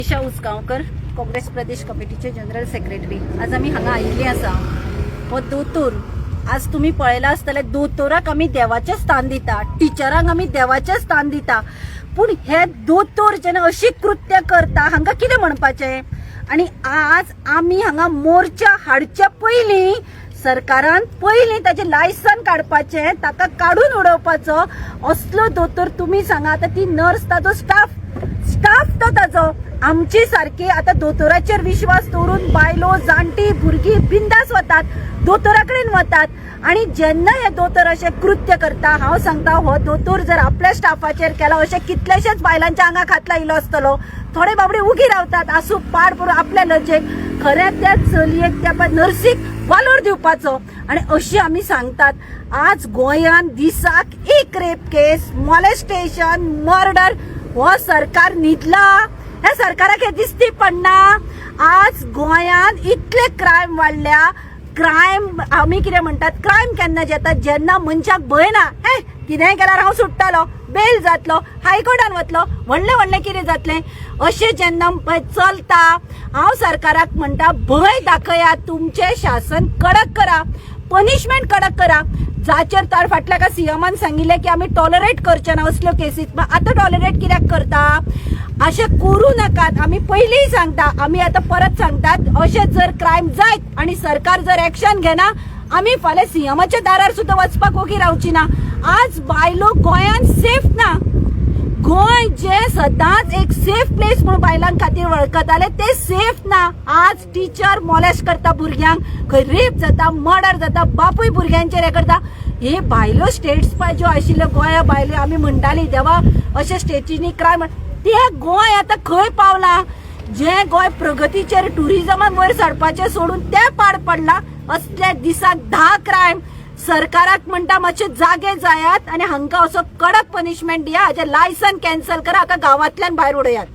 निशा उसगांवकर, काँग्रेस प्रदेश कमिटीचे general secretary. आज आमी हांगा आयिल्ली आसा. हो दोतोर आज तुमी पळयला आसतलें. दोतोराक आमी देवाचें स्थान दिता, टिचरांक आमी देवाचें स्थान दिता, पूण हे दोतोर जेन्ना अशी कृत्य करता, हांकां कितें म्हणपाचें? आनी आज आमी हांगा मोर्चा हाडच्या पयलीं सरकारान पयलीं ताजें लायसन काडपाचें, ताका काडून उडोवपाचो. असलो दोतोर, तुमी सांगा आतां, ती नर्स ताजो स्टाफ, स्टाफ तो ताजो. आमची सारकी आतां दोतोराचेर विश्वास दवरून बायलो, जाणटी, भुरगीं बिंदास वतात, दोतोरा कडेन वतात आनी जेन्ना हे दोतोर अशें कृत्य करता, हांव सांगता, हो दोतोर जर आपल्या स्टाफाचेर केला, अशें कितलेशेच बायलांच्या आंगाक हात लायलो आसतलो. थोडे बाबडे उगी रावतात, आसूं, पाड पडूं आपल्या लजेक. खरें त्या चलयेक, त्या नर्सीक वालोर दिवपाचो आनी अशी आमी सांगतात. आज गोंयांत दिसाक एक रेप केस, मॉलेस्टेशन, मर्डर. हो सरकार न्हिदला? ह्या सरकाराक हे दिसती पडना? आज गोंयांत इतले क्रायम वाडल्या. क्रायम आमी कितें म्हणटात, क्रायम केन्ना जाता? जेन्ना मनशाक भंय ना. हे कितेंय केल्यार हांव सुट्टलो, बेल जातलो, हायकोर्टान वतलो, व्हडलें व्हडलें कितें जातलें, अशें जेन्ना चलता. हांव सरकाराक म्हणटा, भंय दाखयात, तुमचें शासन कडक करा, पनिशमेंट कडक करा. जाचेर तार फाटल्या का सीएमान सांगिल्लें की आमी टॉलरेट करचे ना असल्यो केसीस, आतां टॉलरेट कित्याक करता? अशें करूं नाकात. आमी पयलीं सांगता, आमी आतां परत सांगतात, अशें जर क्रायम जायत आनी सरकार जर एक्शन घेना, आमी फाल्यां सीएमाच्या दारार सुद्दां वचपाक ओगी रावची ना. आज बायलो गोंयांत सेफ ना. गोंय जे सदांच एक सेफ प्लेस म्हणून बायलां खातीर वळखताले, ते सेफ ना. आज टिचर मॉलेस्ट करता भुरग्यांक, खंय रेप जाता, मर्डर जाता, बापूय भुरग्यांचेर हे करता. हे भायल्यो स्टेट्स ज्यो आशिल्ल्यो गोंया भायल्यो, आमी म्हणटाली देवा अशे स्टेटींनी क्रायम, ते गोंय आतां खंय पावला? जे गोंय प्रगतीचेर, टुरिजमान वयर सरपाचें सोडून ते पाड पडला. असल्या दिसाक 10 क्रायम. सरकाराक म्हणटा, मातशे जागे जायात आनी हांकां असो कडक पनिशमेंट दिया. हाजें लायसन कॅन्सल करा, हाका गांवांतल्यान भायर उडयात.